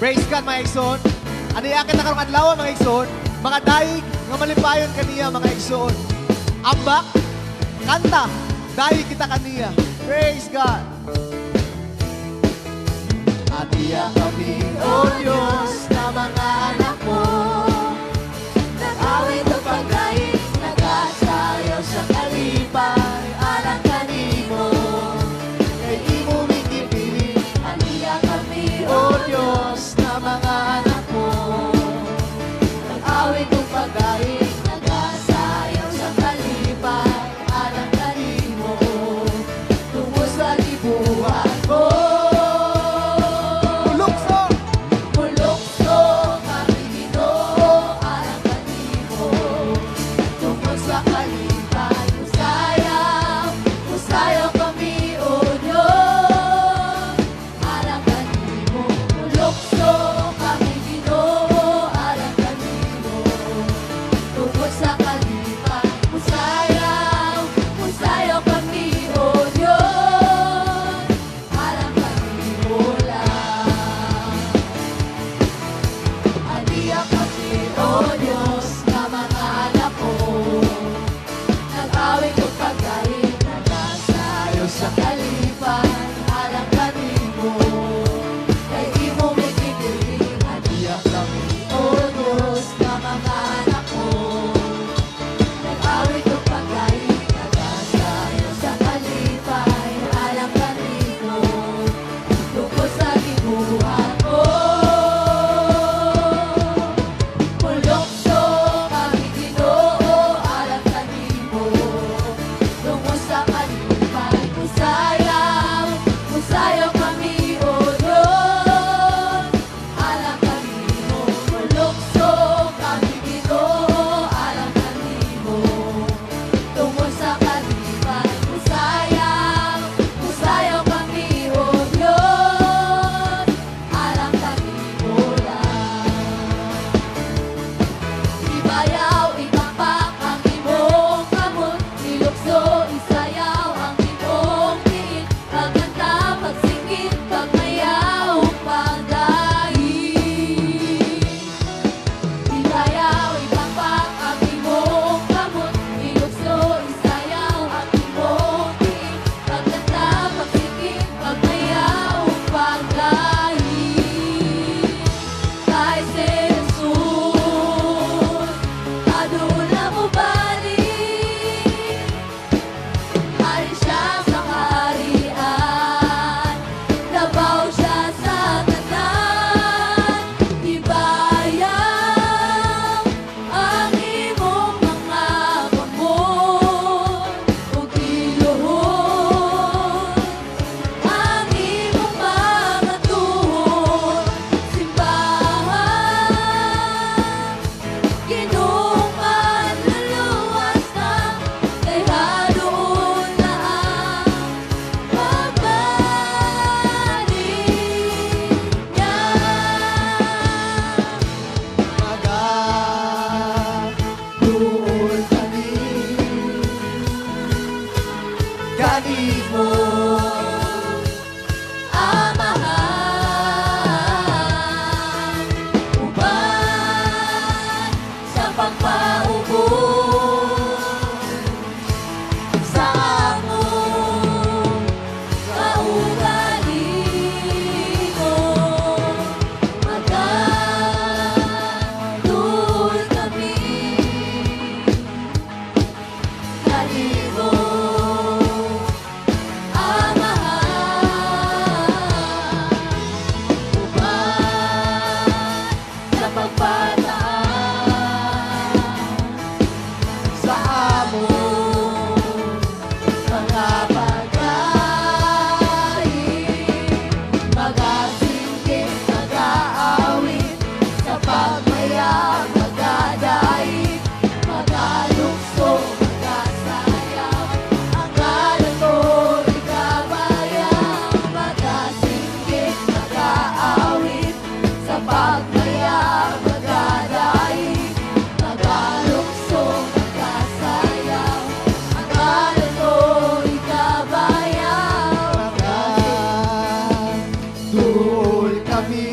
Praise God, mga igsoon. Ano kita karong adlaw, mga igsoon? Mga dayig nga malipayon kaniya, mga igsoon. Ambak, kanta, dayig kita kaniya. Praise God. Adiya kami, O Diyos, na mga anak mo. Nag-awit og pagdayeg, nagasayaw sa kalipay, alang kanimo. Kay imo mi gipili. Aniya kami, O Diyos, na mga anak mo. Nag-awit og pagdayeg, nagasayaw sa kalipay, alang kanimo. Tungod sa gibuhat mo. Mulukso! Mulukso kami, Ginoo, alang kanimo. Tungod sa kalipay, musayaw, musayaw kami, O Diyos, alang kanimo. Mulukso kami, Ginoo, alang kanimo. Tungod sa kalipay, musayaw, musayaw kami, O Diyos, alang kanimo lang. Aniya kami, O Diyos, nga mga anak mo. Nag-awit og pagdayeg, nagasayaw sa kalipay, alang kanimo. Kay imo mi gipili. Adiya kami, O Diyos, nga mga anak mo. Nag-awit og pagdayeg, nagasayaw sa kalipay, alang kanimo. Tungod sa gibuhat mo. Mulukso kami, Ginoo, alang kanimo. Tungod sa kalipay, musayaw, musayaw kami, O Diyos, alang kanimo. Mulukso kami, Ginoo, alang kanimo. Tungod sa kalipay, musayaw, musayaw kami, O Diyos, alang kanimo lang. Ibayaw, ipakpak ang imong kamot, ilukso, isayaw ang imong tiil, pagkanta, pagsingkit, pagmayaw, pagdayeg. Ibayaw, ipakpak ang imong kamot, ilukso, isayaw ang imong tiil, pagkanta, pagsingkit, pagmayaw, pagdayeg. Kay si Jesus, aduna mobalik. Hari siya sa kaharian, labaw siya sa tanan. Ibayaw ang imong mga kamot, ug iluhod ang imong mga tuhod. Simbaha, Ginoong manluluwas na, kay hadoon na ang pagbalik niya. Magaduol kami kanimo. Amahan, uban sa pagpaubos sa among kaugalingon. Magaduol kami kanimo, Amahan, uban sa pagpataas sa among mga pagkain. Magasingkit, magaawit sa pagmayaw, magadayeg, magalukso, magasayaw, ang ngalan mo ikabayaw. Magasingkit, magaawit sa pagmayaw, magadayeg, magalukso, magasayaw, ang ngalan mo ikabayaw. Magaduol kami.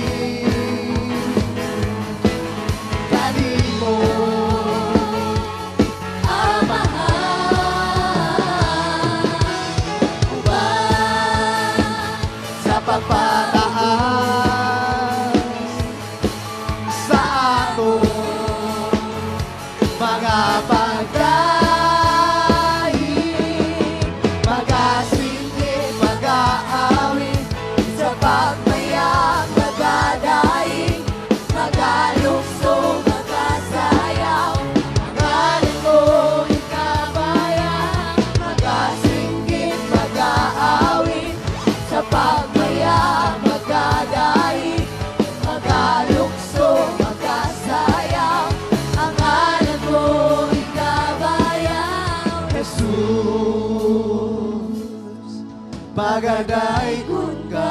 Pagadaygon ka,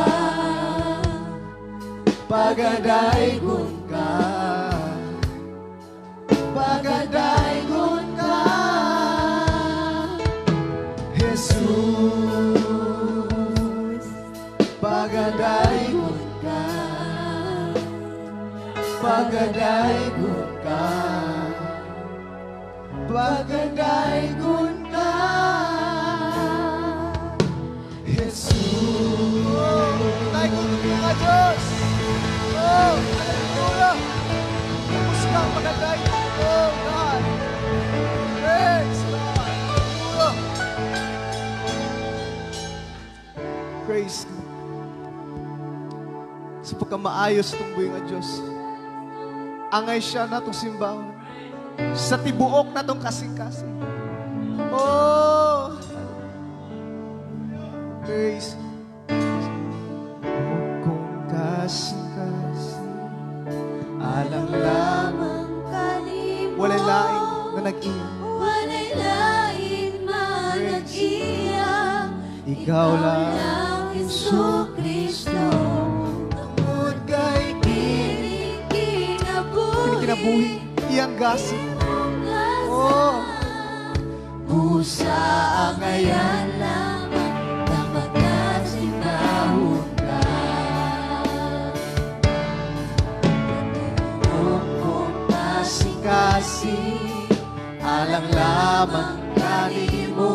pagadaygon ka, pagadaygon ka, Jesus. Pagadaygon ka, pagadaygon ka, pagadaygon ka, Jesus. Daygon ka, Diyos. Oh, hallelujah. Tapos ka pagaday. Oh, God. Praise God. Hallelujah. Praise God. Sa pagkamaayos itong buhi nga Diyos, angay siya natong simbahon. Sa tibuok natong kasing-kasing. Oh! Praise. Kung kasing-kasing, alang lamang, Lamang kanimo. Walay laing na nag-iya. Walay lain man nag-iya. Ikaw lang, Hesu Kristo. Tungod kay Kining kinabuhi. Kinabuhi, iyang gasa. Oh. Busa angayan lamang na pagkasimbahon ka. Kung Kasing-kasing, alang lamang kanimo.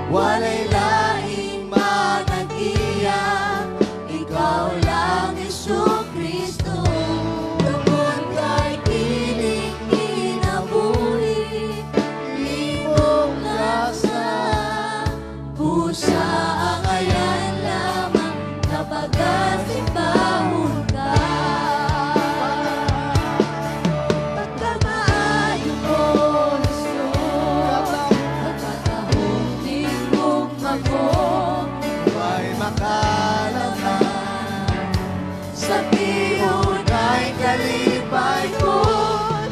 Walay laing man nag-iya. Ikaw lang, Hesu Kristo. Tungod kay kining kinabuhi, Imong gasa. Busa angayan lamang na pagkasimbahon ka. Pagkamaayo ko, Jesus, pagkatahong gugma ko, May makalaman sa tiunay kalipay ko,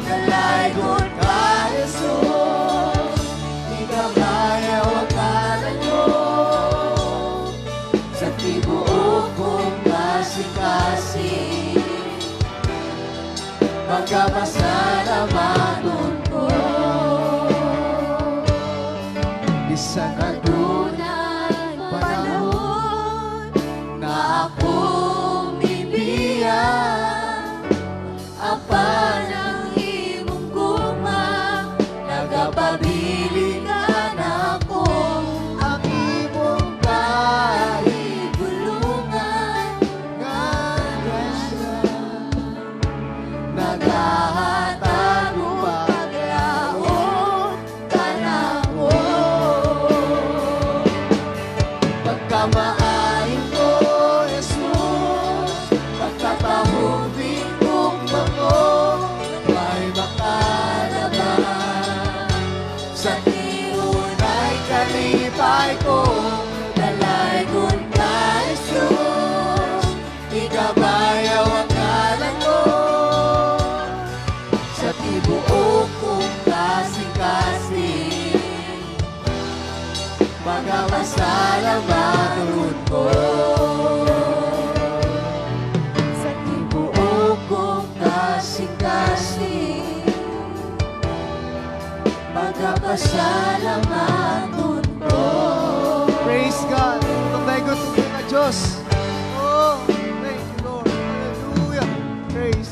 dalaygon ka, Jesus. Ikabayaw ang kalayo Sa tibuok kong kasing-kasing, pagkapasalamaton ko. Bisan Adunay panahon na akong mibiya, apan ang imong gugma nagapabilin kanako. Ang imong Kahigulungan nga grasya nagahatag og paglaom kanako. Pagkamaayo ko, Jesus, pagkatahong gugma ko, may makalaban Sa tiunay kalipay ko, dalaygon ka, Jesus. Ikabayaw ang ngalan ko Sa tibuok kong kasing-kasing, pagkapasalamaton ko. Sa tibuok kong kasing-kasing, pagkapasalamaton ko. Praise God. Itong daygon nga Diyos. Oh, thank you, Lord. Hallelujah. Praise.